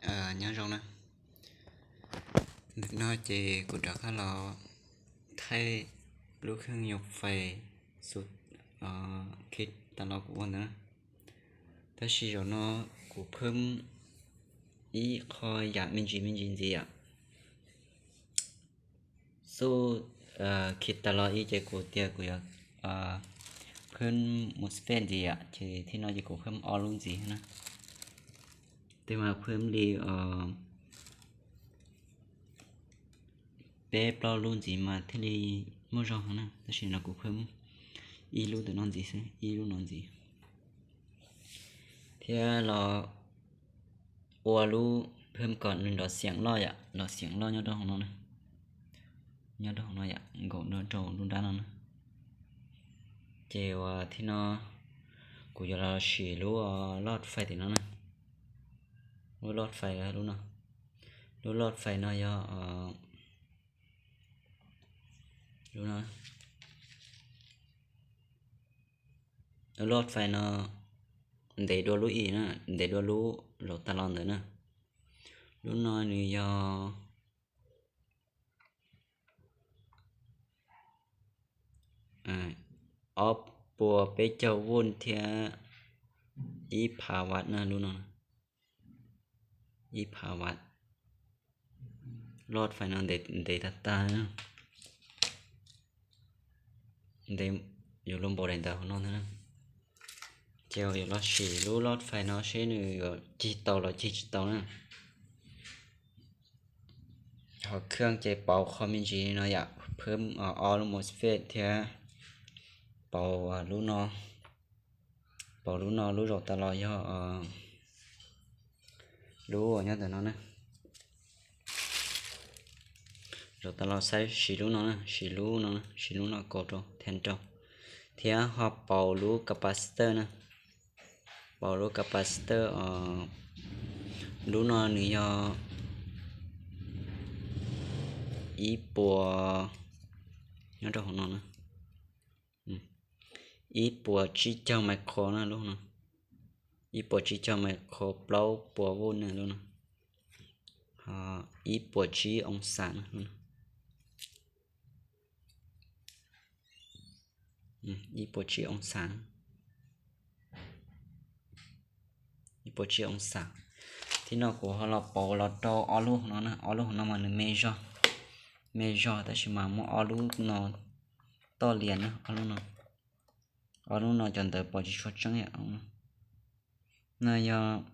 Nyob zoo na, ntawm no ces kuv rov qab los thaij lub kheej nyuj fais xu khi tas los kuv ua ntawd na. Tab sis zaum no kuv phwm ib qho yam me ntsis me ntsis ntxiv yom. Xub khi tas los ib ces kuv tias kuv yuav phwm mus fej ntxiv yom, ces thib no ces kuv phwm ob lub ntxiv na. Tej mas phwm li peb plaub lub ntxiv mas thiaj li muaj zog na, tab sis no kuv phwm ib lub ntawm no ntxiv xwb, ib lub no ntxiv. Thiab los ua lub phwm kom nws nrov xiam loj yom, nrov xiam loj nyob rau hauv no, nyob rau hauv no yom, nkaum rau lub nrab no na. Ces ua thib no kuv yuav los sim lub loj fais tim no na. Lub loj fais lub no, lub loj fais no yog lub no. Lub loj fais no ntev dua lub ib na, ntev dua lub zaum tas los ntawd na. Lub no nws yog ob puas peb caug voj thiab ib phav vat na lub no. Ib phav vat. Loj fais no ntev tag tag, ntev yuav luag npaum daim ntawv hauv no ntag. Ces yuav los sim lub loj fais no seb nws yuav cig tau los cig tsis tau na. Hauv kheej ces pauv qhov me ntsis no yom, phwm ob lub mosfet thiab pauv lub no. Pauv lub no lub zaum tas los yog lub nyob ntawm no na. Zaum tas los saib siv lub no, siv lub no, siv lub no kaus rau, then rau. Thiab ho pauv lub capacitor na. Pauv lub capacitor, lub no nws yog ib puas, nyob rau hauv no na, ib puas tsib caug micro na lub no. Ib puas tsib caug micro, plaub puas voj na lub no. Ib puas tsib oo xas na lub no. Ib puas tsib oo xas, ib puas tsib oo xas. Thib no kuv ho los pauv los rau ob lub hauv no na, ob lub hauv no mas nws me zog, me zog tab sis mas muab ob lub no toj lias na, ob lub no. Ob lub no cov ntawv pom tsis tshua tseeb yom. No yog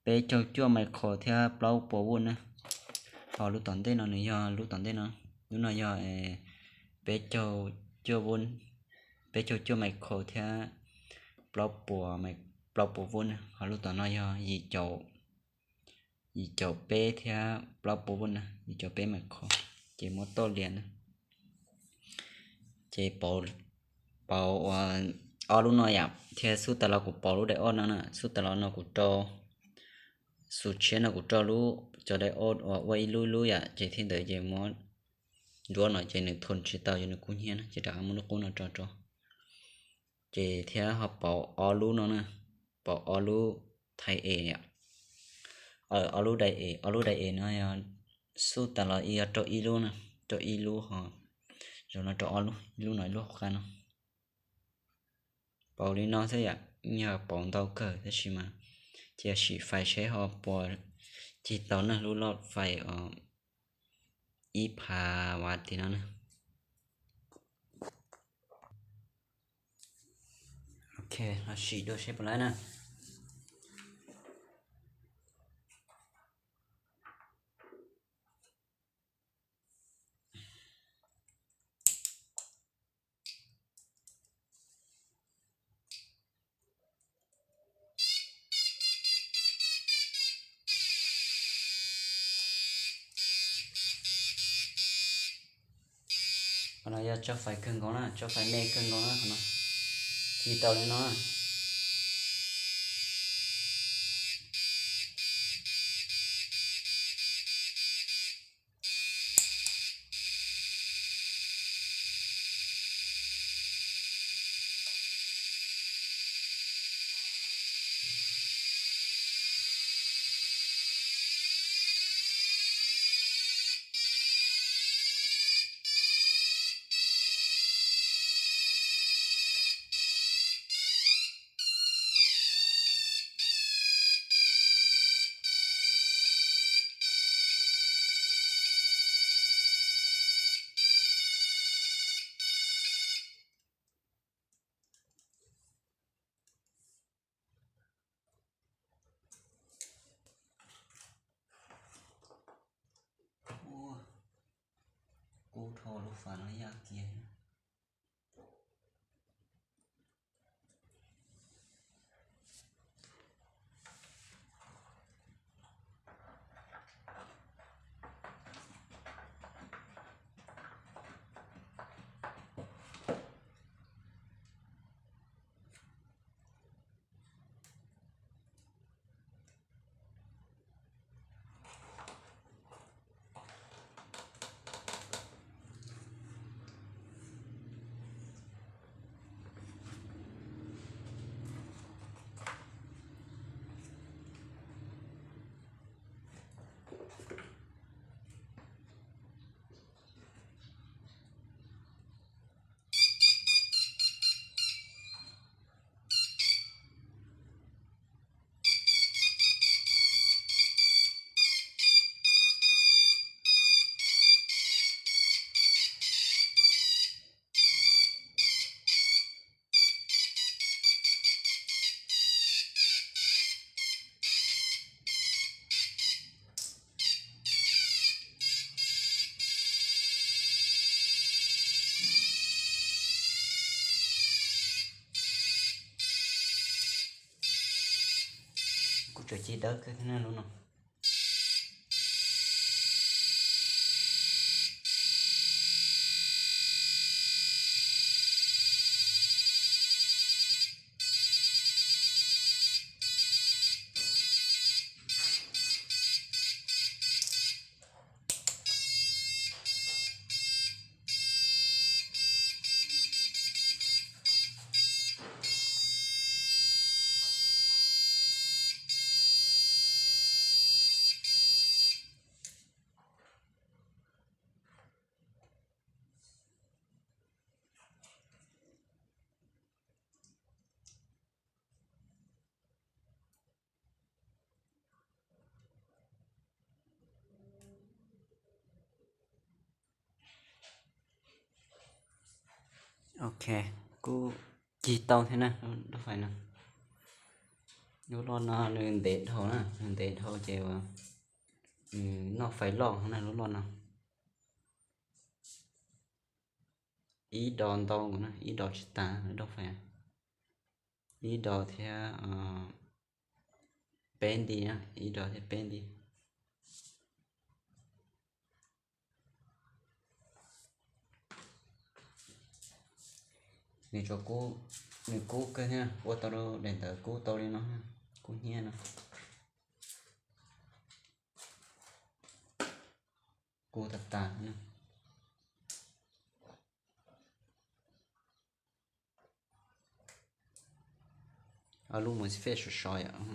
peb caug cuaj micro thiab plaub puas voj na. Ho lub tom ntej no nws yog lub tom ntej no, lub no yog peb caug cuaj voj, peb caug cuaj micro thiab plaub puas, plaub puas voj na. Ho lub tom no yog yim caum, yim caum peb thiab plaub puas voj na, yim caum peb micro, ces muab toj lias na. Ces pauv, pauv ob lub no yom, thiab xub tas los kuv pauv lub diode no na, xub tas los no kuv rau, xub tshiab no kuv rau lub cov diode uas ua ib lub ib lub yom, ces thiaj ntawd ces muab nruab no ces nws thon tsis tau, yog nws kub hnyiab na, ces rov qab muab lub qub no rau rau. Ces thiab ho pauv ob lub no na, pauv ob lub thai es, ob lub dai es, ob lub dai es no yog xub tas los ib yog rau ib lub na, rau ib lub ho, zaum no rau ob lub, ib lub no ib lub hauv qab no. Pauv li no xwb yom, yog pauv ntau kawg tab sis mas cia sim fais seb ho puas cig tau na lub loj fais os, ib phav vat tim no na. Ok, los sim dua seb puas laib na. Qhov no yog tsob fais kawg nkaus na, tsob fais me kawg nkaus na qhov no. Cig tau li no. Lub fais no yaj kiag. Kuj tseem cig dawb kawg thiab na lub no. Ok, kuj cig tau thiab na, lub fais no. Lub loj no nws ntev dhau na, nws ntev dhau ces nws noj fais loj na lub loj no. Ib dos ntau na, ib dos tsis tas lub fais. Ib dos thiab peb nti, ib dos thiab peb nti. Nws tsuas kub, nws kub kawg thiab, ua tau daim ntawv kub tau li no, kub hnyiab no. Kub tag tag na. Lub mus xib fej sov sov yom.